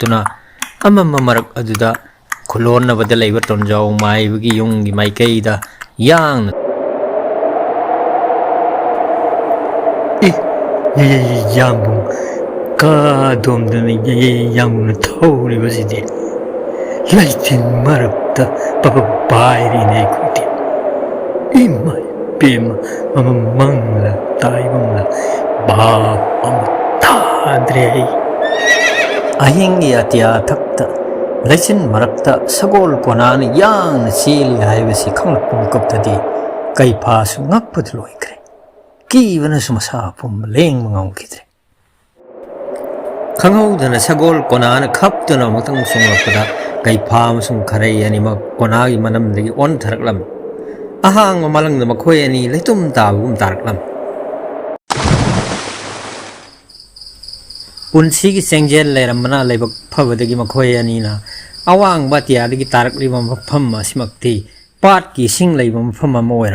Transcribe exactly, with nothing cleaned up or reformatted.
ꯀꯥꯈꯠꯇꯨꯅ ꯑꯃꯝꯕ ꯃꯔꯛ ꯑꯗꯨꯗ ꯈꯨꯂꯣꯟꯅꯕꯗ ꯂꯩꯕ ꯇꯣꯟꯖꯥꯎ ꯃꯥꯏꯕꯒꯤ ꯌꯨꯝꯒꯤ ꯃꯥꯏꯀꯩꯗ ꯌꯥꯡꯅ "ꯑꯦ, ꯌꯥꯝꯕꯨꯡ, ꯀꯥꯗꯣꯝꯗꯅ ꯌꯥꯝꯕꯨꯡꯅ ꯊꯧꯔꯤꯕꯁꯤꯗꯤ? ꯂꯩꯆꯤꯟ ꯃꯔꯛꯇ ꯄ-, ꯄ-, ꯄꯥꯏꯔꯤꯅꯦ ꯑꯩꯈꯣꯏꯗꯤ꯫ ꯏꯃꯥ ꯏꯄꯦꯝꯃ, ꯃꯃ ꯃꯪꯂ ꯇꯥꯏꯕꯪꯂ ꯚꯥꯞ ꯑꯃ ꯇꯥꯗ꯭ꯔꯦ ꯑꯩ꯫" ꯑꯍꯤꯡꯒꯤ ꯑꯇꯤꯌꯥ ꯊꯛꯇ ꯂꯩꯆꯤꯟ ꯃꯔꯛꯇ ꯁꯒꯣꯜ ꯀꯣꯅꯥꯅ ꯌꯥꯡꯅ ꯆꯦꯜꯂꯤ ꯍꯥꯏꯕꯁꯤ ꯈꯪꯂꯛꯄ ꯃꯤꯀꯨꯞꯇꯗꯤ ꯀꯩꯐꯥꯁꯨ ꯉꯛꯄꯗ ꯂꯣꯏꯈ꯭ꯔꯦ꯫ ꯀꯤꯕꯅꯁꯨ ꯃꯁꯥ ꯄꯨꯝꯕ ꯂꯦꯡꯕ ꯉꯝꯈꯤꯗ꯭ꯔꯦ꯫ ꯈꯪꯍꯧꯗꯅ ꯁꯒꯣꯜ ꯀꯣꯅꯥꯅ ꯈꯞꯇꯨꯅ ꯑꯃꯨꯛꯇꯪ ꯆꯣꯡꯂꯛꯄꯗ ꯀꯩꯐꯥ ꯑꯃꯁꯨꯡ ꯈꯔꯩ ꯑꯅꯤꯃꯛ ꯀꯣꯅꯥꯒꯤ ꯃꯅꯝꯗꯒꯤ ꯑꯣꯟꯊꯔꯛꯂꯝꯃꯤ꯫ ꯑꯍꯥꯡꯕ ꯃꯥꯂꯪꯗ ꯃꯈꯣꯏ ꯑꯅꯤ ꯂꯩꯇꯨꯝ ꯇꯥꯕꯒꯨꯝ ꯇꯥꯔꯛꯂꯝꯃꯤ꯫ ꯄꯨꯟꯁꯤꯒꯤ ꯆꯦꯡꯖꯦꯜ ꯂꯩꯔꯝꯕꯅ ꯂꯥꯏꯕꯛ ꯐꯕꯗꯒꯤ ꯃꯈꯣꯏ ꯑꯅꯤꯅ ꯑꯋꯥꯡꯕ ꯑꯇꯤꯌꯥꯗꯒꯤ ꯇꯥꯔꯛꯂꯤꯕ ꯃꯐꯝ ꯑꯁꯤꯃꯛꯇꯤ ꯄꯥꯠꯀꯤ ꯏꯁꯤꯡ ꯂꯩꯕ ꯃꯐꯝ ꯑꯃ ꯑꯣꯏꯔꯝꯃꯤ꯫